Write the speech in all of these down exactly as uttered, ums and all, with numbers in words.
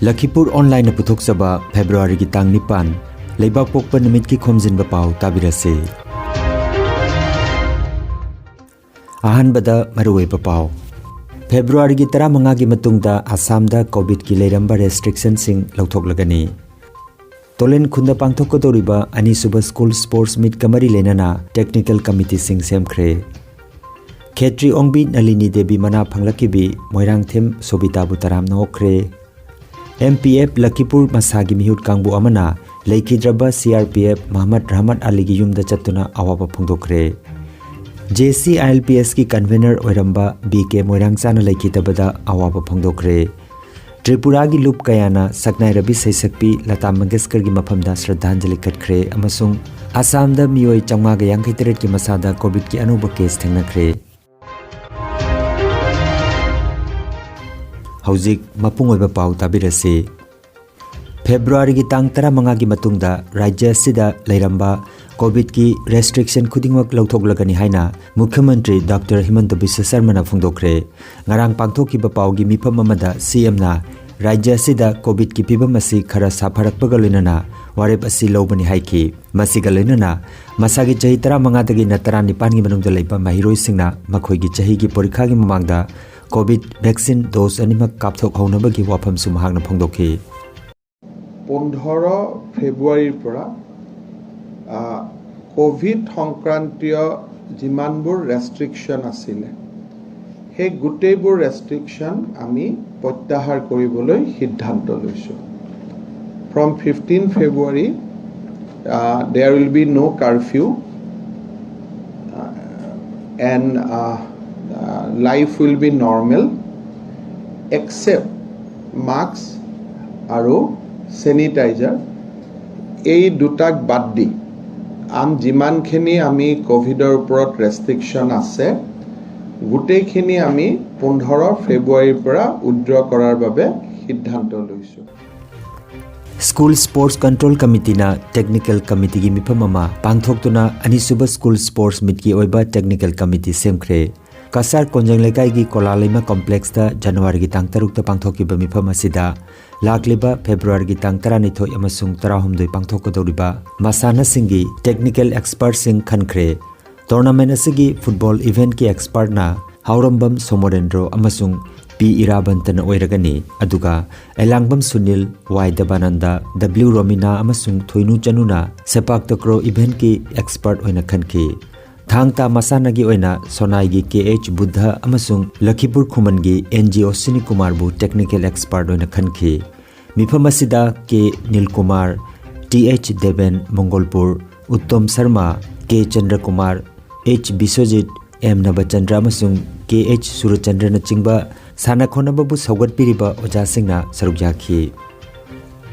ꯂꯈꯤꯄꯨꯔ ꯑꯣꯟꯂꯥꯏꯟꯅ ꯄꯨꯊꯣꯛꯆꯕ ꯐꯦꯕ꯭ꯔꯨꯋꯥꯔꯤꯒꯤ ꯇꯥꯡ ꯅꯤꯄꯥꯟ, ꯂꯩꯕꯥꯛ ꯄꯣꯛꯄ ꯅꯨꯃꯤꯠꯀꯤ ꯈꯣꯝꯖꯤꯟꯕ ꯄꯥꯎ ꯇꯥꯕꯤꯔꯁꯤ꯫ ꯑꯍꯥꯟꯕꯗ ꯃꯔꯨꯑꯣꯏꯕ ꯄꯥꯎ꯫ ꯐꯦꯕ꯭ꯔꯨꯋꯥꯔꯤꯒꯤ ꯇꯔꯥꯃꯉꯥꯒꯤ ꯃꯇꯨꯡꯗ ꯑꯁꯥꯝꯗ ꯀꯣꯚꯤꯗꯀꯤ ꯂꯩꯔꯝꯕ ꯔꯦꯁꯇ꯭ꯔꯤꯛꯁꯟꯁꯤꯡ ꯂꯧꯊꯣꯛꯂꯒꯅꯤ꯫ ꯇꯣꯂꯦꯟ ꯈꯨꯟꯗ ꯄꯥꯡꯊꯣꯛꯀꯗꯧꯔꯤꯕ ꯑꯅꯤꯁꯨꯕ ꯁ꯭ꯀꯨꯜ ꯁ꯭ꯄꯣꯔꯠꯁ ꯃꯤꯠꯀ ꯃꯔꯤ ꯂꯩꯅꯅ ꯇꯦꯛꯅꯤꯀꯦꯜ ꯀꯃꯤꯇꯤꯁꯤꯡ ꯁꯦꯝꯈ꯭ꯔꯦ꯫ ꯈꯦꯇ꯭ꯔꯤ ꯑꯣꯡꯕꯤ ꯅꯂꯤꯅꯤ ꯗꯦꯕꯤ ꯃꯅꯥ ꯐꯪꯂꯛꯈꯤꯕꯤ ꯃꯣꯏꯔꯥꯡꯊꯦꯝ ꯁꯣꯕꯤꯇꯥꯕꯨ ꯇꯔꯥꯝꯅ ꯑꯣꯛꯈ꯭ꯔꯦ꯫ ꯑꯦꯝ ꯄꯤ ꯑꯦꯐ ꯂꯈꯤꯄꯨꯔ ꯃꯁꯥꯒꯤ ꯃꯤꯍꯨꯠ ꯀꯥꯡꯕꯨ ꯑꯃꯅ ꯂꯩꯈꯤꯗ꯭ꯔꯕ C R P F ꯃꯍꯃꯗ Rahmat ꯑꯂꯤꯒꯤ ꯌꯨꯝꯗ ꯆꯠꯇꯨꯅ ꯑꯋꯥꯕ ꯐꯣꯡꯗꯣꯛꯈ꯭ꯔꯦ꯫ J C I L P ꯑꯦꯁꯀꯤ ꯀꯟꯚꯦꯅꯔ ꯑꯣꯏꯔꯝꯕ ꯕꯤ ꯀꯦ ꯃꯣꯏꯔꯥꯡꯆꯥꯅ ꯂꯩꯈꯤꯗꯕꯗ ꯑꯋꯥꯕ ꯐꯣꯡꯗꯣꯛꯈ꯭ꯔꯦ꯫ ꯇ꯭ꯔꯤꯄꯨꯔꯥꯒꯤ ꯂꯨꯞ ꯀꯌꯥꯅ ꯁꯛꯅꯥꯏꯔꯕꯤ ꯁꯩꯁꯛꯄꯤ ꯂꯇꯥ ꯃꯪꯒꯦꯁꯀꯔꯒꯤ ꯃꯐꯝꯗ ꯁ꯭ꯔꯗꯥꯟꯖꯂꯤ ꯀꯠꯈ꯭ꯔꯦ ꯑꯃꯁꯨꯡ ꯑꯁꯥꯝꯗ ꯃꯤꯑꯣꯏ ꯆꯥꯝꯃꯉꯥꯒ ꯌꯥꯡꯈꯩ ꯇꯔꯦꯠꯀꯤ ꯃꯁꯥꯗ ꯀꯣꯚꯤꯗꯀꯤ ꯑꯅꯧꯕ ꯀꯦꯁ ꯊꯦꯡꯅꯈ꯭ꯔꯦ꯫ ꯍꯧꯖꯤꯛ ꯃꯄꯨꯡ ꯑꯣꯏꯕ ꯄꯥꯎ ꯇꯥꯕꯤꯔꯁꯤ꯫ ꯐꯦꯕ꯭ꯔꯨꯋꯥꯔꯤꯒꯤ ꯇꯥꯡ ꯇꯔꯥꯃꯉꯥꯒꯤ ꯃꯇꯨꯡꯗ ꯔꯥꯖ꯭ꯌ ꯑꯁꯤꯗ ꯂꯩꯔꯝꯕ ꯀꯣꯚꯤꯗꯀꯤ ꯔꯦꯁꯇ꯭ꯔꯤꯛꯁꯟ ꯈꯨꯗꯤꯡꯃꯛ ꯂꯧꯊꯣꯛꯂꯒꯅꯤ ꯍꯥꯏꯅ ꯃꯨꯈ꯭ꯌ ꯃꯟꯇ꯭ꯔꯤ ꯗꯣꯛꯇꯔ ꯍꯤꯃꯟꯇ ꯕꯤꯁ꯭ꯋ ꯁꯔꯃꯅ ꯐꯣꯡꯗꯣꯛꯈ꯭ꯔꯦ꯫ ꯉꯔꯥꯡ ꯄꯥꯡꯊꯣꯛꯈꯤꯕ ꯄꯥꯎꯒꯤ ꯃꯤꯐꯝ ꯑꯃꯗ ꯁꯤ ꯑꯦꯝꯅ ꯔꯥꯖ꯭ꯌ ꯑꯁꯤꯗ ꯀꯣꯚꯤꯗꯀꯤ ꯐꯤꯕꯝ ꯑꯁꯤ ꯈꯔ ꯁꯥꯐꯔꯛꯄꯒ ꯂꯣꯏꯅꯅ ꯋꯥꯔꯦꯞ ꯑꯁꯤ ꯂꯧꯕꯅꯤ ꯍꯥꯏꯈꯤ꯫ ꯃꯁꯤꯒ ꯂꯣꯏꯅꯅ ꯃꯁꯥꯒꯤ ꯆꯍꯤ ꯇꯔꯥꯃꯉꯥꯗꯒꯤꯅ ꯇꯔꯥꯅꯤꯄꯥꯟꯒꯤ ꯃꯅꯨꯡꯗ ꯂꯩꯕ ꯃꯍꯩꯔꯣꯏꯁꯤꯡꯅ ꯃꯈꯣꯏꯒꯤ ꯆꯍꯤꯒꯤ ꯄꯣꯔꯤꯈꯥꯒꯤ ꯃꯃꯥꯡꯗ ꯀꯣꯚꯤꯗ ꯚꯦꯛꯁꯤꯟ ꯗꯣꯁ ꯑꯅꯤꯃꯛ ꯀꯥꯞꯊꯣꯛꯍꯧꯅꯕꯒꯤ ꯋꯥꯐꯝꯁꯨ ꯃꯍꯥꯛꯅ ꯐꯣꯡꯗꯣꯛꯈꯤ꯫ পোন্ধৰ ফেব্ৰুৱাৰীৰ পৰা আহ, কভিড সংক্ৰান্তীয় যিমানবোৰ ৰেষ্ট্ৰিকশ্যন আছিলে, সেই গোটেইবোৰ ৰেষ্ট্ৰিকশ্যন আমি প্ৰত্যাহাৰ কৰিবলৈ সিদ্ধান্ত লৈছোঁ। From fifteen February, uh, there will be no curfew, uh, and uh, uh, life will be normal, except mask আৰু চেনিটাইজাৰ, এই দুটাক বাদ দি আন যিমানখিনি আমি কভিডৰ ওপৰত ৰেষ্ট্ৰিকশ্যন আছে, গোটেইখিনি আমি পোন্ধৰ ফেব্ৰুৱাৰীৰ পৰা উইথড্ৰ কৰাৰ বাবে সিদ্ধান্ত লৈছোঁ। ꯁ꯭ꯀꯨꯜ ꯁ꯭ꯄꯣꯔꯠꯁ ꯀꯟꯇ꯭ꯔꯣꯜ ꯀꯃꯤꯇꯤꯅ ꯇꯦꯛꯅꯤꯀꯦꯜ ꯀꯃꯤꯇꯤꯒꯤ ꯃꯤꯐꯝ ꯑꯃ ꯄꯥꯡꯊꯣꯛꯇꯨꯅ ꯑꯅꯤꯁꯨꯕ ꯁ꯭ꯀꯨꯜ ꯁ꯭ꯄꯣꯔꯠꯁ ꯃꯤꯠꯀꯤ ꯑꯣꯏꯕ ꯇꯦꯛꯅꯤꯀꯦꯜ ꯀꯃꯤꯇꯤ ꯁꯦꯝꯈ꯭ꯔꯦ꯫ ꯀꯁꯥꯔ ꯀꯣꯟꯖꯪ ꯂꯩꯀꯥꯏꯒꯤ ꯀꯣꯂꯥ ꯂꯩꯃ ꯀꯣꯝꯄ꯭ꯂꯦꯛꯁꯇ ꯖꯅꯋꯥꯔꯤꯒꯤ ꯇꯥꯡ ꯇꯔꯨꯛꯇ ꯄꯥꯡꯊꯣꯛꯈꯤꯕ ꯃꯤꯐꯝ ꯑꯁꯤꯗ ꯂꯥꯛꯂꯤꯕ ꯐꯦꯕ꯭ꯔꯨꯋꯥꯔꯤꯒꯤ ꯇꯥꯡ ꯇꯔꯥꯅꯤꯊꯣꯏ ꯑꯃꯁꯨꯡ ꯇꯔꯥꯍꯨꯝꯗꯣꯏ ꯄꯥꯡꯊꯣꯛꯀꯗꯧꯔꯤꯕ ꯃꯁꯥꯟꯅꯁꯤꯡꯒꯤ technical expertꯁꯤꯡ ꯈꯟꯈ꯭ꯔꯦ꯫ Tournamentꯁꯤꯒꯤ football eventꯀꯤ expertꯅ ꯍꯥꯎꯔꯝꯕꯝ ꯁꯣꯃꯣꯔꯦꯟꯗ꯭ꯔꯣ ꯑꯃꯁꯨꯡ ꯄꯤ ꯏꯔꯥꯕꯟꯇꯅ ꯑꯣꯏꯔꯒꯅꯤ, ꯑꯗꯨꯒ ꯑꯦꯂꯥꯡꯕꯝ ꯁꯨꯅꯤꯜ, ꯋꯥꯏ ꯗꯕꯥꯅꯟꯗ, ꯗꯕ꯭ꯂꯤꯎ ꯔꯣꯃꯤꯅꯥ ꯑꯃꯁꯨꯡ ꯊꯣꯏꯅꯨ ꯆꯅꯨꯅ ꯁꯦꯄꯥꯛ ꯇꯀ꯭ꯔꯣ eventꯀꯤ expert ꯑꯣꯏꯅ ꯈꯟꯈꯤ꯫ ꯊꯥꯡ ꯇꯥ ꯃꯁꯥꯟꯅꯒꯤ ꯑꯣꯏꯅ ꯁꯣꯅꯥꯏꯒꯤ ꯀꯦ ꯑꯩꯆ ꯕꯨꯙ ꯑꯃꯁꯨꯡ ꯂꯈꯤꯄꯨꯔ ꯈꯨꯃꯟꯒꯤ ꯑꯦꯟ ꯖꯤ ꯑꯣꯁꯤꯅꯤ ꯀꯨꯃꯥꯔꯕꯨ technical expert ꯑꯣꯏꯅ ꯈꯟꯈꯤ꯫ ꯃꯤꯐꯝ ꯑꯁꯤꯗ ꯀꯦ ꯅꯤꯜꯀꯨꯃꯥꯔ, ꯇꯤ ꯑꯩꯆ ꯗꯦꯕꯦꯟ, ꯃꯪꯒꯣꯜꯄꯨꯔ, ꯎꯠꯇꯝ ꯁꯔꯃ, ꯀꯦ ꯆꯟꯗ꯭ꯔꯀꯨꯃꯥꯔ, ꯑꯩꯆ ꯕꯤꯁ꯭ꯋꯖꯤꯠ, ꯑꯦꯝ ꯅꯕꯆꯟꯗ꯭ꯔ ꯑꯃꯁꯨꯡ ꯀꯦ ꯑꯩꯆ ꯁꯨꯔꯆꯟꯗ꯭ꯔꯅꯆꯤꯡꯕ ꯁꯥꯟꯅ ꯈꯣꯠꯅꯕꯕꯨ ꯁꯧꯒꯠꯄꯤꯔꯤꯕ ꯑꯣꯖꯥꯁꯤꯡꯅ ꯁꯔꯨꯛ ꯌꯥꯈꯤ꯫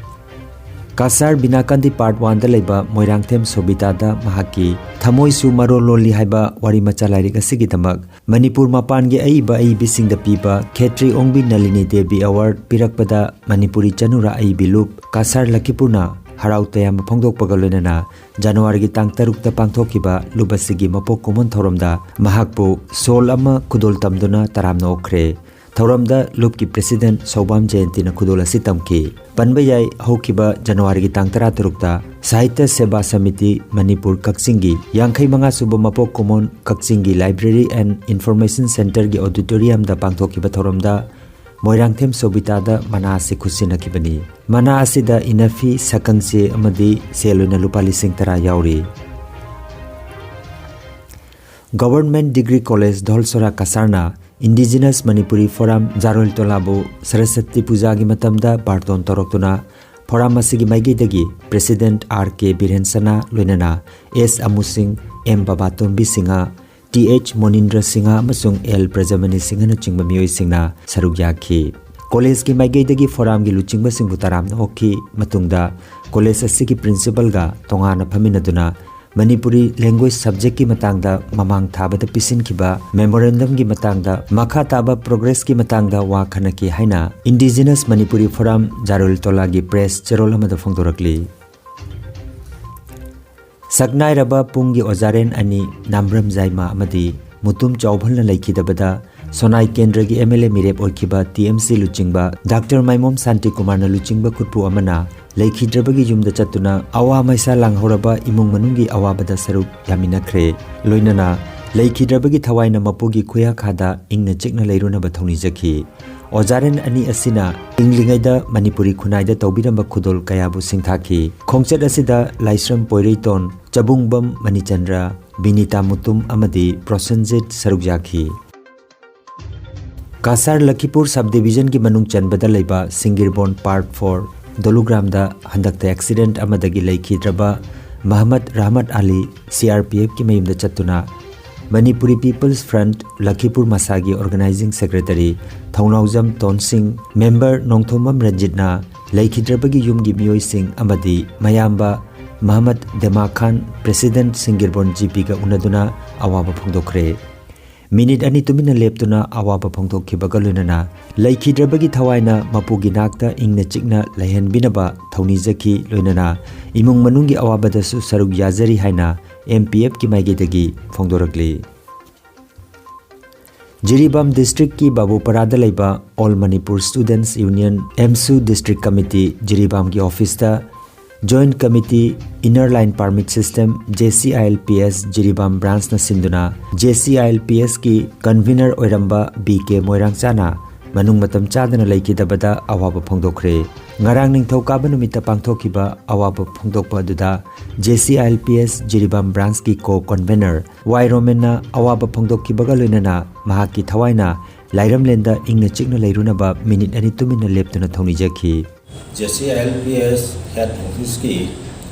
ꯀꯁꯥꯔ ꯕꯤꯅꯥꯀꯥꯟꯗꯤ Part Oneꯗ ꯂꯩꯕ ꯃꯣꯏꯔꯥꯡꯊꯦꯝ ꯁꯣꯕꯤꯇꯥꯗ ꯃꯍꯥꯛꯀꯤ ꯊꯃꯣꯏꯁꯨ ꯃꯔꯣꯜ ꯂꯣꯜꯂꯤ ꯍꯥꯏꯕ ꯋꯥꯔꯤ ꯃꯆꯥ ꯂꯥꯏꯔꯤꯛ ꯑꯁꯤꯒꯤꯗꯃꯛ ꯃꯅꯤꯄꯨꯔ ꯃꯄꯥꯟꯒꯤ ꯑꯏꯕ ꯑꯏꯕꯤꯁꯤꯡꯗ ꯄꯤꯕ ꯈꯦꯇ꯭ꯔꯤ ꯑꯣꯡꯕꯤ ꯅꯂꯤꯅꯤ ꯗꯦꯕꯤ Award ꯄꯤꯔꯛꯄꯗ ꯃꯅꯤꯄꯨꯔꯤ ꯆꯅꯨꯔꯥ ꯑꯏꯕꯤ ꯂꯨꯞ ꯀꯁꯥꯔ ꯂꯛꯈꯤꯄꯨꯔꯅ ꯍꯔꯥꯎ ꯇꯌꯥꯝꯕ ꯐꯣꯡꯗꯣꯛꯄꯒ ꯂꯣꯏꯅꯅ ꯖꯅꯋꯥꯔꯤꯒꯤ ꯇꯥꯡ ꯇꯔꯨꯛꯇ ꯄꯥꯡꯊꯣꯛꯈꯤꯕ ꯂꯨꯞ ꯑꯁꯤꯒꯤ ꯃꯄꯣꯛ ꯀꯨꯝꯑꯣꯟ ꯊꯧꯔꯝꯗ ꯃꯍꯥꯛꯄꯨ ꯁꯣꯜ ꯑꯃ ꯈꯨꯗꯣꯜ ꯇꯝꯗꯨꯅ ꯇꯔꯥꯝꯅ ꯑꯣꯛꯈ꯭ꯔꯦ꯫ ꯊꯧꯔꯝꯗ ꯂꯨꯞꯀꯤ president ꯁꯧꯕꯥꯝ ꯖꯌꯟꯇꯤꯅ ꯈꯨꯗꯣꯜ ꯑꯁꯤ ꯇꯝꯈꯤ꯫ ꯄꯟꯕ ꯌꯥꯏ, ꯍꯧꯈꯤꯕ ꯖꯅꯋꯥꯔꯤꯒꯤ ꯇꯥꯡ ꯇꯔꯥꯇꯔꯨꯛꯇ ꯁꯥꯍꯤꯇ꯭ꯌ ꯁꯦꯕꯥ ꯁꯃꯤꯇꯤ ꯃꯅꯤꯄꯨꯔ ꯀꯛꯆꯤꯡꯒꯤ ꯌꯥꯡꯈꯩ ꯃꯉꯥ ꯁꯨꯕ ꯃꯄꯣꯛ ꯀꯨꯝꯑꯣꯟ ꯀꯛꯆꯤꯡꯒꯤ Library and Information Centreꯒꯤ auditoriumꯗ ꯄꯥꯡꯊꯣꯛꯈꯤꯕ ꯊꯧꯔꯝꯗ ꯃꯣꯏꯔꯥꯡꯊꯦꯝ ꯁꯣꯕꯤꯇꯥꯗ ꯃꯅꯥ ꯑꯁꯤ ꯈꯨꯠꯁꯤꯟꯅꯈꯤꯕꯅꯤ꯫ ꯃꯅꯥ ꯑꯁꯤꯗ ꯏꯅꯐꯤ, ꯁꯛꯀꯪꯆꯦ ꯑꯃꯗꯤ ꯁꯦꯜ ꯑꯣꯏꯅ ꯂꯨꯄꯥ ꯂꯤꯁꯤꯡ ꯇꯔꯥ ꯌꯥꯎꯔꯤ꯫ Government Degree College ꯙꯣꯜꯁꯣꯔꯥ ꯀꯁꯥꯔꯅ Indigenous Manipuri Forum ꯖꯥꯔꯣꯏꯜ ꯇꯣꯂꯥꯕꯨ ꯁꯔꯁꯇꯤ ꯄꯨꯖꯥꯒꯤ ꯃꯇꯝꯗ ꯕꯥꯔꯇꯣꯟ ꯇꯧꯔꯛꯇꯨꯅ forum ꯑꯁꯤꯒꯤ ꯃꯥꯏꯀꯩꯗꯒꯤ president ꯑꯥꯔ ꯀꯦ ꯕꯤꯔꯦꯟꯁꯅꯥ ꯂꯣꯏꯅꯅ S Amu Singh, M Babatombi Singh, T H Monindra Singh ꯑꯃꯁꯨꯡ ꯑꯦꯜ ꯄ꯭ꯔꯖꯃꯅꯤ ꯁꯤꯡꯍꯅꯆꯤꯡꯕ ꯃꯤꯑꯣꯏꯁꯤꯡꯅ ꯁꯔꯨꯛ ꯌꯥꯈꯤ꯫ Collegeꯀꯤ ꯃꯥꯏꯀꯩꯗꯒꯤ forumꯒꯤ ꯂꯨꯆꯤꯡꯕꯁꯤꯡꯕꯨ ꯇꯔꯥꯝꯅ ꯑꯣꯛꯈꯤ꯫ ꯃꯇꯨꯡꯗ college ꯑꯁꯤꯒꯤ principalꯒ ꯇꯣꯉꯥꯟꯅ ꯐꯝꯃꯤꯟꯅꯗꯨꯅ ꯃꯅꯤꯄꯨꯔꯤ language subjectꯀꯤ ꯃꯇꯥꯡꯗ ꯃꯃꯥꯡ ꯊꯥꯕꯗ ꯄꯤꯁꯤꯟꯈꯤꯕ memorandumꯒꯤ ꯃꯇꯥꯡꯗ ꯃꯈꯥ ꯇꯥꯕ progressꯀꯤ ꯃꯇꯥꯡꯗ ꯋꯥ ꯈꯟꯅꯈꯤ ꯍꯥꯏꯅ Indigenous Manipuri Forum ꯖꯥꯔꯣꯏꯜ ꯇꯣꯂꯥꯒꯤ press ꯆꯦꯔꯣꯜ ꯑꯃꯗ ꯐꯣꯡꯗꯣꯔꯛꯂꯤ꯫ ꯁꯛꯅꯥꯏꯔꯕ ꯄꯨꯡꯒꯤ ꯑꯣꯖꯥꯔꯦꯟ ꯑꯅꯤ ꯅꯥꯝꯕ꯭ꯔꯝ ꯖꯥꯏꯃꯥ ꯑꯃꯗꯤ ꯃꯨꯇꯨꯝ ꯆꯥꯎꯚꯜꯅ ꯂꯩꯈꯤꯗꯕꯗ ꯁꯣꯅꯥꯏ ꯀꯦꯟꯗ꯭ꯔꯒꯤ ꯑꯦꯝ ꯑꯦꯜ ꯑꯦ ꯃꯤꯔꯦꯞ ꯑꯣꯏꯈꯤꯕ ꯇꯤ ꯑꯦꯝ ꯁꯤ ꯂꯨꯆꯤꯡꯕ ꯗꯥꯛꯇꯔ ꯃꯥꯏꯃꯣꯝ ꯁꯥꯟꯇꯤ ꯀꯨꯃꯥꯔꯅ ꯂꯨꯆꯤꯡꯕ ꯈꯨꯠꯄꯨ ꯑꯃꯅ ꯂꯩꯈꯤꯗ꯭ꯔꯕꯒꯤ ꯌꯨꯝꯗ ꯆꯠꯇꯨꯅ ꯑꯋꯥ ꯃꯩꯁꯥ ꯂꯥꯡꯍꯧꯔꯕ ꯏꯃꯨꯡ ꯃꯅꯨꯡꯒꯤ ꯑꯋꯥꯕꯗ ꯁꯔꯨꯛ ꯌꯥꯃꯤꯟꯅꯈ꯭ꯔꯦ꯫ ꯂꯣꯏꯅꯅ ꯂꯩꯈꯤꯗ꯭ꯔꯕꯒꯤ ꯊꯋꯥꯏꯅ ꯃꯄꯨꯒꯤ ꯈꯨꯌꯥꯈꯥꯗ ꯏꯪꯅ ꯆꯤꯛꯅ ꯂꯩꯔꯨꯅꯕ ꯊꯧꯅꯤꯖꯈꯤ꯫ ꯑꯣꯖꯥꯔꯦꯟ ꯑꯅꯤ ꯑꯁꯤꯅ ꯍꯤꯡꯂꯤꯉꯩꯗ ꯃꯅꯤꯄꯨꯔꯤ ꯈꯨꯟꯅꯥꯏꯗ ꯇꯧꯕꯤꯔꯝꯕ ꯈꯨꯗꯣꯜ ꯀꯌꯥꯕꯨ ꯁꯤꯡꯊꯥꯈꯤ꯫ ꯈꯣꯡꯆꯠ ꯑꯁꯤꯗ ꯂꯥꯏꯁ꯭ꯔꯝ ꯄꯣꯏꯔꯩꯇꯣꯟ, ꯆꯕꯨꯡꯕꯝ ꯃꯅꯤꯆꯟꯗ꯭ꯔ, ꯕꯤꯅꯤꯇꯥ ꯃꯨꯇꯨꯝ ꯑꯃꯗꯤ ꯄ꯭ꯔꯣꯁꯦꯟꯖꯤꯠ ꯁꯔꯨꯛ ꯌꯥꯈꯤ꯫ ꯀꯥꯁꯥꯔ ꯂꯈꯤꯄꯨꯔ ꯁꯕ ꯗꯤꯕꯤꯖꯟꯒꯤ ꯃꯅꯨꯡ ꯆꯟꯕꯗ ꯂꯩꯕ ꯁꯤꯡꯒꯤꯔꯕꯣꯟ ꯄꯥꯔꯠ ꯐꯣꯔ ꯗꯣꯂꯨꯒ꯭ꯔꯥꯝꯗ ꯍꯟꯗꯛꯇ ꯑꯦꯛꯁꯤꯗꯦꯟꯠ ꯑꯃꯗꯒꯤ ꯂꯩꯈꯤꯗ꯭ꯔꯕ ꯃꯍꯃꯗ ꯔꯍꯃꯠ ꯑꯂꯤ ꯁꯤ ꯑꯥꯔ ꯄꯤ ꯑꯦꯐꯀꯤ ꯃꯌꯨꯝꯗ ꯆꯠꯇꯨꯅ ꯃꯅꯤꯄꯨꯔꯤ ꯄꯤꯄꯜꯁ ꯐ꯭ꯔꯟꯠ ꯂꯈꯤꯄꯨꯔ ꯃꯁꯥꯒꯤ ꯑꯣꯔꯒꯅꯥꯏꯖꯤꯡ ꯁꯦꯀ꯭ꯔꯦꯇꯔꯤ ꯊꯧꯅꯥꯎꯖꯝ ꯇꯣꯟꯁꯤꯡ, ꯃꯦꯝꯕꯔ ꯅꯣꯡꯊꯣꯝꯕꯝ ꯔꯟꯖꯤꯠꯅ ꯂꯩꯈꯤꯗ꯭ꯔꯕꯒꯤ ꯌꯨꯝꯒꯤ ꯃꯤꯑꯣꯏꯁꯤꯡ ꯑꯃꯗꯤ ꯃꯌꯥꯝꯕ ꯃꯍꯃꯗ ꯗꯦꯃꯥ ꯈꯥꯟ, ꯄ꯭ꯔꯦꯁꯤꯗꯦꯟꯠ ꯁꯤꯡꯒꯤꯔꯕꯣꯟ ꯖꯤ ꯄꯤꯒ ꯎꯅꯗꯨꯅ ꯑꯋꯥꯕ ꯐꯣꯡꯗꯣꯛꯈ꯭ꯔꯦ꯫ ꯃꯤꯅꯤꯠ ꯑꯅꯤ ꯇꯨꯃꯤꯟꯅ ꯂꯦꯞꯇꯨꯅ ꯑꯋꯥꯕ ꯐꯣꯡꯗꯣꯛꯈꯤꯕꯒ ꯂꯣꯏꯅꯅ ꯂꯩꯈꯤꯗ꯭ꯔꯕꯒꯤ ꯊꯋꯥꯏꯅ ꯃꯄꯨꯒꯤ ꯅꯥꯛꯇ ꯏꯪꯅ ꯆꯤꯛꯅ ꯂꯩꯍꯟꯕꯤꯅꯕ ꯊꯧꯅꯤꯖꯈꯤ꯫ ꯂꯣꯏꯅꯅ ꯏꯃꯨꯡ ꯃꯅꯨꯡꯒꯤ ꯑꯋꯥꯕꯗꯁꯨ ꯁꯔꯨꯛ ꯌꯥꯖꯔꯤ ꯍꯥꯏꯅ ꯑꯦꯝ ꯄꯤ ꯑꯦꯐꯀꯤ ꯃꯥꯏꯀꯩꯗꯒꯤ ꯐꯣꯡꯗꯣꯔꯛꯂꯤ꯫ ꯖꯤꯔꯤꯕꯥꯝ ꯗꯤꯁꯇ꯭ꯔꯤꯛꯀꯤ ꯕꯥꯕꯨꯄꯔꯥꯗ ꯂꯩꯕ All Manipur Students Union, ꯑꯦꯝꯁꯨ ꯗꯤꯁꯇ꯭ꯔꯤꯛ ꯀꯃꯤꯇꯤ ꯖꯤꯔꯤꯕꯥꯝꯒꯤ ꯑꯣꯐꯤꯁꯇ Joint Committee Inner Line Permit System, J C I L P S Jiribam ꯕ꯭ꯔꯥꯟꯁꯅ ꯁꯤꯟꯗꯨꯅ J C I L P ꯑꯦꯁꯀꯤ ꯀꯟꯚꯤꯅꯔ ꯑꯣꯏꯔꯝꯕ ꯕꯤ ꯀꯦ ꯃꯣꯏꯔꯥꯡꯆꯥꯅ ꯃꯅꯨꯡ ꯃꯇꯝ ꯆꯥꯗꯅ ꯂꯩꯈꯤꯗꯕꯗ ꯑꯋꯥꯕ ꯐꯣꯡꯗꯣꯛꯈ꯭ꯔꯦ꯫ ꯉꯔꯥꯡ ꯅꯤꯡꯊꯧꯀꯥꯕ ꯅꯨꯃꯤꯠꯇ ꯄꯥꯡꯊꯣꯛꯈꯤꯕ ꯑꯋꯥꯕ ꯐꯣꯡꯗꯣꯛꯄ ꯑꯗꯨꯗ J C I L P S Jiribam ꯕ꯭ꯔꯥꯟꯁꯀꯤ ꯀꯣ ꯀꯟꯚꯤꯅꯔ ꯋꯥꯏ ꯔꯣꯃꯦꯟꯅ ꯑꯋꯥꯕ ꯐꯣꯡꯗꯣꯛꯈꯤꯕꯒ ꯂꯣꯏꯅꯅ ꯃꯍꯥꯛꯀꯤ ꯊꯋꯥꯏꯅ ꯂꯥꯏꯔꯝꯂꯦꯟꯗ ꯏꯪꯅ ꯆꯤꯛꯅ ꯂꯩꯔꯨꯅꯕ ꯃꯤꯅꯤꯠ ꯑꯅꯤ ꯇꯨꯃꯤꯟꯅ ꯂꯦꯞꯇꯨꯅ ꯊꯧꯅꯤꯖꯈꯤ꯫ J C I L P S head ꯑꯣꯐꯤꯁꯀꯤ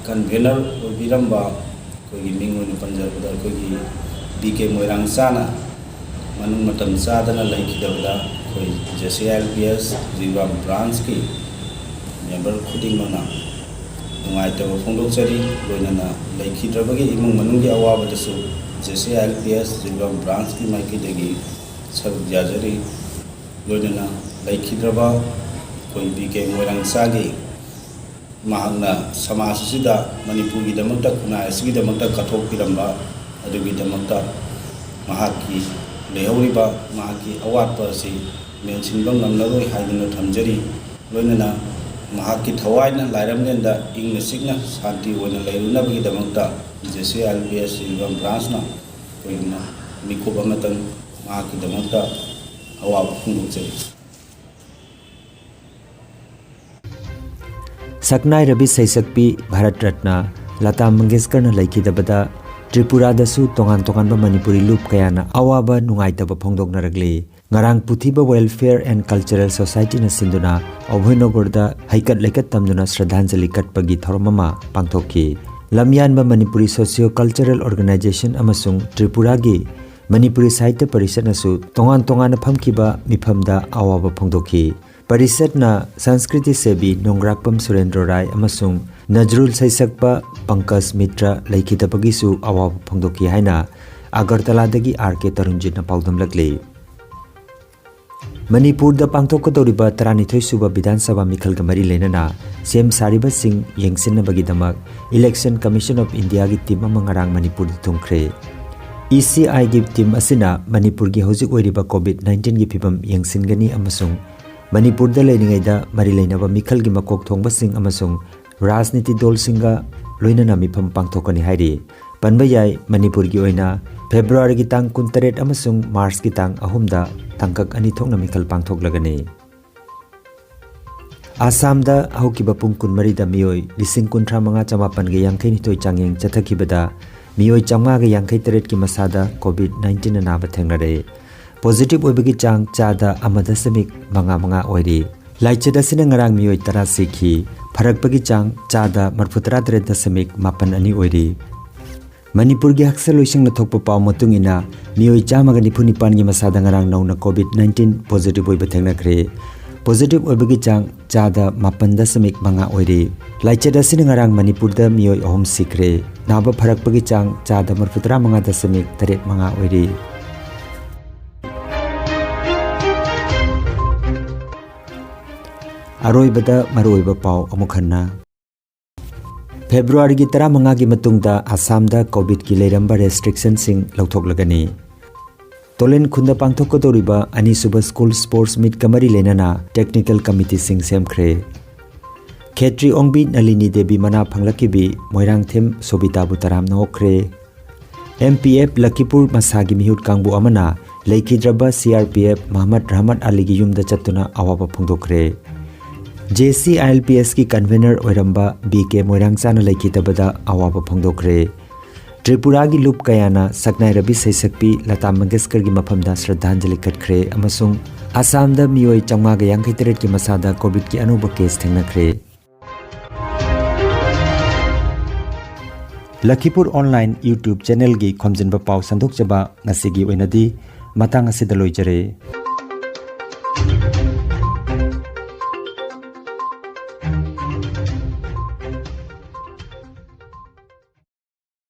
ꯀꯟꯚꯤꯅꯔ ꯑꯣꯏꯕꯤꯔꯝꯕ ꯑꯩꯈꯣꯏꯒꯤ ꯃꯤꯡ ꯑꯣꯏꯅ ꯄꯟꯖꯔꯕꯗ ꯑꯩꯈꯣꯏꯒꯤ ꯕꯤ ꯀꯦ ꯃꯣꯏꯔꯥꯡꯆꯥꯅ ꯃꯅꯨꯡ ꯃꯇꯝ ꯆꯥꯗꯅ ꯂꯩꯈꯤꯗꯕꯗ ꯑꯩꯈꯣꯏ J C I L P S Jiribam ꯕ꯭ꯔꯥꯟꯁꯀꯤ ꯃꯦꯝꯕꯔ ꯈꯨꯗꯤꯡꯃꯛꯅ ꯅꯨꯡꯉꯥꯏꯇꯕ ꯐꯣꯡꯗꯣꯛꯆꯔꯤ꯫ ꯂꯣꯏꯅꯅ ꯂꯩꯈꯤꯗ꯭ꯔꯕꯒꯤ ꯏꯃꯨꯡ ꯃꯅꯨꯡꯒꯤ ꯑꯋꯥꯕꯗꯁꯨ J C I L P S Jiribam ꯕ꯭ꯔꯥꯟꯁꯀꯤ ꯃꯥꯏꯀꯩꯗꯒꯤ ꯁꯔꯨꯛ ꯌꯥꯖꯔꯤ꯫ ꯂꯣꯏꯅꯅ ꯂꯩꯈꯤꯗ꯭ꯔꯕ ꯑꯩꯈꯣꯏ ꯕꯤ ꯀꯦ ꯃꯣꯏꯔꯥꯡꯆꯥꯒꯤ ꯃꯍꯥꯛꯅ ꯁꯃꯥꯖ ꯑꯁꯤꯗ ꯃꯅꯤꯄꯨꯔꯒꯤꯗꯃꯛꯇ, ꯈꯨꯟꯅꯥꯏ ꯑꯁꯤꯒꯤꯗꯃꯛꯇ ꯀꯠꯊꯣꯛꯄꯤꯔꯝꯕ ꯑꯗꯨꯒꯤꯗꯃꯛꯇ ꯃꯍꯥꯛꯀꯤ ꯂꯩꯍꯧꯔꯤꯕ ꯃꯍꯥꯛꯀꯤ ꯑꯋꯥꯠꯄ ꯑꯁꯤ ꯃꯦꯟꯁꯤꯟꯕ ꯉꯝꯂꯔꯣꯏ ꯍꯥꯏꯗꯨꯅ ꯊꯝꯖꯔꯤ꯫ ꯂꯣꯏꯅꯅ ꯃꯍꯥꯛꯀꯤ ꯊꯋꯥꯏꯅ ꯂꯥꯏꯔꯝꯂꯦꯟꯗ ꯏꯪꯅ ꯆꯤꯛꯅ ꯁꯥꯟꯇꯤ ꯑꯣꯏꯅ ꯂꯩꯔꯨꯅꯕꯒꯤꯗꯃꯛꯇ J C I L P S Jiribam ꯕ꯭ꯔꯥꯟꯁꯅ ꯑꯩꯈꯣꯏꯅ ꯃꯤꯀꯨꯞ ꯑꯃꯇꯪ ꯃꯍꯥꯛꯀꯤꯗꯃꯛꯇ ꯑꯋꯥꯕ ꯐꯣꯡꯗꯣꯛꯆꯔꯤ꯫ ꯁꯛꯅꯥꯏꯔꯕꯤ ꯁꯩꯁꯛꯄꯤ ꯚꯥꯔꯠ ꯔꯠꯅ ꯂꯇꯥ ꯃꯪꯒꯦꯁꯀꯔꯅ ꯂꯩꯈꯤꯗꯕꯗ ꯇ꯭ꯔꯤꯄꯨꯔꯥꯗꯁꯨ ꯇꯣꯉꯥꯟ ꯇꯣꯉꯥꯟꯕ ꯃꯅꯤꯄꯨꯔꯤ ꯂꯨꯞ ꯀꯌꯥꯅ ꯑꯋꯥꯕ ꯅꯨꯡꯉꯥꯏꯇꯕ ꯐꯣꯡꯗꯣꯛꯅꯔꯛꯂꯤ꯫ ꯉꯔꯥꯡ ꯄꯨꯊꯤꯕ Welfare and Cultural Societyꯅ ꯁꯤꯟꯗꯨꯅ ꯑꯚꯣꯏꯅꯣꯒꯔꯗ ꯍꯩꯀꯠ ꯂꯩꯀꯠ ꯇꯝꯗꯨꯅ ꯁ꯭ꯔꯗꯥꯟꯖꯂꯤ ꯀꯠꯄꯒꯤ ꯊꯧꯔꯝ ꯑꯃ ꯄꯥꯡꯊꯣꯛꯈꯤ꯫ ꯂꯝꯌꯥꯟꯕ ꯃꯅꯤꯄꯨꯔꯤ Socio Cultural Organization ꯑꯃꯁꯨꯡ ꯇ꯭ꯔꯤꯄꯨꯔꯥꯒꯤ ꯃꯅꯤꯄꯨꯔꯤ ꯁꯥꯍꯤꯇ꯭ꯌ ꯄꯔꯤꯁꯠꯅꯁꯨ ꯇꯣꯉꯥꯟ ꯇꯣꯉꯥꯟꯅ ꯐꯝꯈꯤꯕ ꯃꯤꯐꯝꯗ ꯑꯋꯥꯕ ꯐꯣꯡꯗꯣꯛꯈꯤ꯫ ꯄꯔꯤꯁꯠꯅ ꯁꯪꯁꯀ꯭ꯔꯤꯇꯤ ꯁꯦꯕꯤ ꯅꯣꯡꯒ꯭ꯔꯥꯛꯄꯝ ꯁꯨꯔꯦꯟꯗ꯭ꯔꯣ ꯔꯥꯏ ꯑꯃꯁꯨꯡ ꯅꯖꯔꯨꯜ ꯁꯩꯁꯛꯄ ꯄꯪꯀꯖ ꯃꯤꯇ꯭ꯔ ꯂꯩꯈꯤꯗꯕꯒꯤꯁꯨ ꯑꯋꯥꯕ ꯐꯣꯡꯗꯣꯛꯈꯤ ꯍꯥꯏꯅ ꯑꯒꯔꯇꯂꯥꯗꯒꯤ ꯑꯥꯔ ꯀꯦ ꯇꯔꯨꯟꯖꯤꯠꯅ ꯄꯥꯎꯗꯝꯂꯛꯂꯤ꯫ ꯃꯅꯤꯄꯨꯔꯗ ꯄꯥꯡꯊꯣꯛꯀꯗꯧꯔꯤꯕ ꯇꯔꯥꯅꯤꯊꯣꯏ ꯁꯨꯕ ꯕꯤꯙꯥꯟ ꯁꯚꯥ ꯃꯤꯈꯜꯒ ꯃꯔꯤ ꯂꯩꯅꯅ ꯁꯦꯝ ꯁꯥꯔꯤꯕꯁꯤꯡ ꯌꯦꯡꯁꯤꯟꯅꯕꯒꯤꯗꯃꯛ Election Commission of Indiaꯒꯤ ꯇꯤꯝ ꯑꯃ ꯉꯔꯥꯡ ꯃꯅꯤꯄꯨꯔꯗ ꯊꯨꯡꯈ꯭ꯔꯦ꯫ ꯏ ꯁꯤ ꯑꯥꯏꯒꯤ ꯇꯤꯝ ꯑꯁꯤꯅ ꯃꯅꯤꯄꯨꯔꯒꯤ ꯍꯧꯖꯤꯛ ꯑꯣꯏꯔꯤꯕ ꯀꯣꯚꯤꯗ ꯅꯥꯏꯟꯇꯤꯟꯒꯤ ꯐꯤꯕꯝ ꯌꯦꯡꯁꯤꯟꯒꯅꯤ ꯑꯃꯁꯨꯡ ꯃꯅꯤꯄꯨꯔꯗ ꯂꯩꯔꯤꯉꯩꯗ ꯃꯔꯤ ꯂꯩꯅꯕ ꯃꯤꯈꯜꯒꯤ ꯃꯀꯣꯛ ꯊꯣꯡꯕꯁꯤꯡ ꯑꯃꯁꯨꯡ ꯔꯥꯖꯅꯤꯇꯤ ꯗꯜꯁꯤꯡꯒ ꯂꯣꯏꯅꯅ ꯃꯤꯐꯝ ꯄꯥꯡꯊꯣꯛꯀꯅꯤ ꯍꯥꯏꯔꯤ꯫ ꯄꯟꯕ ꯌꯥꯏ, ꯃꯅꯤꯄꯨꯔꯒꯤ ꯑꯣꯏꯅ ꯐꯦꯕ꯭ꯔꯨꯋꯥꯔꯤꯒꯤ ꯇꯥꯡ ꯀꯨꯟꯇꯔꯦꯠ ꯑꯃꯁꯨꯡ ꯃꯥꯔꯆꯀꯤ ꯇꯥꯡ ꯑꯍꯨꯝꯗ ꯇꯥꯡꯀꯛ ꯑꯅꯤ ꯊꯣꯛꯅ ꯃꯤꯈꯜ ꯄꯥꯡꯊꯣꯛꯂꯒꯅꯤ꯫ ꯑꯁꯥꯝꯗ ꯍꯧꯈꯤꯕ ꯄꯨꯡ ꯀꯨꯟꯃꯔꯤꯗ ꯃꯤꯑꯣꯏ ꯂꯤꯁꯤꯡ ꯀꯨꯟꯊ꯭ꯔꯥ ꯃꯉꯥ ꯆꯃꯥꯄꯟꯒ ꯌꯥꯡꯈꯩ ꯅꯤꯊꯣꯏ ꯆꯥꯡꯌꯦꯡ ꯆꯠꯊꯈꯤꯕꯗ ꯃꯤꯑꯣꯏ ꯆꯥꯝꯃꯉꯥꯒ ꯌꯥꯡꯈꯩ ꯇꯔꯦꯠꯀꯤ ꯃꯁꯥꯗ ꯀꯣꯚꯤꯗ ꯅꯥꯏꯟꯇꯤꯟ ꯑꯅꯥꯕ ꯊꯦꯡꯅꯔꯦ꯫ ꯄꯣꯖꯤꯇꯤꯚ ꯑꯣꯏꯕꯒꯤ ꯆꯥꯡ ꯆꯥꯗ ꯑꯃ ꯗꯁꯃꯤꯛ ꯃꯉꯥ ꯃꯉꯥ ꯑꯣꯏꯔꯤ꯫ ꯂꯥꯏꯆꯠ ꯑꯁꯤꯅ ꯉꯔꯥꯡ ꯃꯤꯑꯣꯏ ꯇꯔꯥ ꯁꯤꯈꯤ꯫ ꯐꯔꯛꯄꯒꯤ ꯆꯥꯡ ꯆꯥꯗ ꯃꯔꯐꯨꯇꯔꯥ ꯇꯔꯦꯠ ꯗꯁꯃꯤꯛ ꯃꯥꯄꯟ ꯑꯅꯤ ꯑꯣꯏꯔꯤ꯫ ꯃꯅꯤꯄꯨꯔꯒꯤ ꯍꯛꯁꯦꯜ ꯂꯣꯏꯁꯪꯅ ꯊꯣꯛꯄ ꯄꯥꯎ ꯃꯇꯨꯡ ꯏꯟꯅ, ꯃꯤꯑꯣꯏ ꯆꯥꯝꯃꯒ ꯅꯤꯐꯨ ꯅꯤꯄꯥꯟꯒꯤ ꯃꯁꯥꯗ ꯉꯔꯥꯡ ꯅꯧꯅ ꯀꯣꯚꯤꯗ ꯅꯥꯏꯟꯇꯤꯟ ꯄꯣꯖꯤꯇꯤꯚ ꯑꯣꯏꯕ ꯊꯦꯡꯅꯈ꯭ꯔꯦ꯫ ꯄꯣꯖꯤꯇꯤꯚ ꯑꯣꯏꯕꯒꯤ ꯆꯥꯡ ꯆꯥꯗ ꯃꯥꯄꯟ ꯗꯁꯃꯤꯛ ꯃꯉꯥ ꯑꯣꯏꯔꯤ꯫ ꯂꯥꯏꯆꯠ ꯑꯁꯤꯅ ꯉꯔꯥꯡ ꯃꯅꯤꯄꯨꯔꯗ ꯃꯤꯑꯣꯏ ꯑꯍꯨꯝ ꯁꯤꯈ꯭ꯔꯦ꯫ ꯅꯥꯕ ꯐꯔꯛꯄꯒꯤ ꯆꯥꯡ ꯆꯥꯗ ꯃꯔꯐꯨꯇꯔꯥ ꯃꯉꯥ ꯗꯁꯃꯤꯛ ꯇꯔꯦꯠ ꯃꯉꯥ ꯑꯣꯏꯔꯤ꯫ ꯑꯔꯣꯏꯕꯗ ꯃꯔꯨꯑꯣꯏꯕ ꯄꯥꯎ ꯑꯃꯨꯛ ꯍꯟꯅ꯫ ꯐꯦꯕ꯭ꯔꯨꯋꯥꯔꯤꯒꯤ ꯇꯔꯥꯃꯉꯥꯒꯤ ꯃꯇꯨꯡꯗ ꯑꯁꯥꯝꯗ ꯀꯣꯚꯤꯗꯀꯤ ꯂꯩꯔꯝꯕ ꯔꯦꯁꯇ꯭ꯔꯤꯛꯁꯟꯁꯤꯡ ꯂꯧꯊꯣꯛꯂꯒꯅꯤ꯫ ꯇꯣꯂꯦꯟ ꯈꯨꯟꯗ ꯄꯥꯡꯊꯣꯛꯀꯗꯧꯔꯤꯕ ꯑꯅꯤꯁꯨꯕ ꯁ꯭ꯀꯨꯜ ꯁ꯭ꯄꯣꯔꯠꯁ ꯃꯤꯠꯀ ꯃꯔꯤ ꯂꯩꯅꯅ ꯇꯦꯛꯅꯤꯀꯦꯜ ꯀꯃꯤꯇꯤꯁꯤꯡ ꯁꯦꯝꯈ꯭ꯔꯦ꯫ ꯈꯦꯇ꯭ꯔꯤ ꯑꯣꯡꯕꯤ ꯅꯂꯤꯅꯤ ꯗꯦꯕꯤ ꯃꯅꯥ ꯐꯪꯂꯛꯈꯤꯕꯤ ꯃꯣꯏꯔꯥꯡꯊꯦꯝ ꯁꯣꯕꯤꯇꯥꯕꯨ ꯇꯔꯥꯝꯅ ꯑꯣꯛꯈ꯭ꯔꯦ꯫ ꯑꯦꯝ ꯄꯤ ꯑꯦꯐ ꯂꯈꯤꯄꯨꯔ ꯃꯁꯥꯒꯤ ꯃꯤꯍꯨꯠ ꯀꯥꯡꯕꯨ ꯑꯃꯅ ꯂꯩꯈꯤꯗ꯭ꯔꯕ C R P F ꯃꯍꯃꯗ Rahmat ꯑꯂꯤꯒꯤ ꯌꯨꯝꯗ ꯆꯠꯇꯨꯅ ꯑꯋꯥꯕ ꯐꯣꯡꯗꯣꯛꯈ꯭ꯔꯦ꯫ J C I L P ꯑꯦꯁꯀꯤ ꯀꯟꯚꯦꯅꯔ ꯑꯣꯏꯔꯝꯕ ꯕꯤ ꯀꯦ ꯃꯣꯏꯔꯥꯡꯆꯥꯅ ꯂꯩꯈꯤꯗꯕꯗ ꯑꯋꯥꯕ ꯐꯣꯡꯗꯣꯛꯈ꯭ꯔꯦ꯫ ꯇ꯭ꯔꯤꯄꯨꯔꯥꯒꯤ ꯂꯨꯞ ꯀꯌꯥꯅ ꯁꯛꯅꯥꯏꯔꯕꯤ ꯁꯩꯁꯛꯄꯤ ꯂꯇꯥ ꯃꯪꯒꯦꯁꯀꯔꯒꯤ ꯃꯐꯝꯗ ꯁ꯭ꯔꯗꯥꯟꯖꯂꯤ ꯀꯠꯈ꯭ꯔꯦ ꯑꯃꯁꯨꯡ ꯑꯁꯥꯝꯗ ꯃꯤꯑꯣꯏ ꯆꯥꯝꯃꯉꯥꯒ ꯌꯥꯡꯈꯩ ꯇꯔꯦꯠꯀꯤ ꯃꯁꯥꯗ ꯀꯣꯚꯤꯗꯀꯤ ꯑꯅꯧꯕ ꯀꯦꯁ ꯊꯦꯡꯅꯈ꯭ꯔꯦ꯫ ꯂꯈꯤꯄꯨꯔ ꯑꯣꯟꯂꯥꯏꯟ YouTube ꯆꯦꯅꯦꯜꯒꯤ ꯈꯣꯝꯖꯤꯟꯕ ꯄꯥꯎ ꯁꯟꯗꯣꯛꯆꯕ ꯉꯁꯤꯒꯤ ꯑꯣꯏꯅꯗꯤ ꯃꯇꯥꯡ ꯑꯁꯤꯗ ꯂꯣꯏꯖꯔꯦ꯫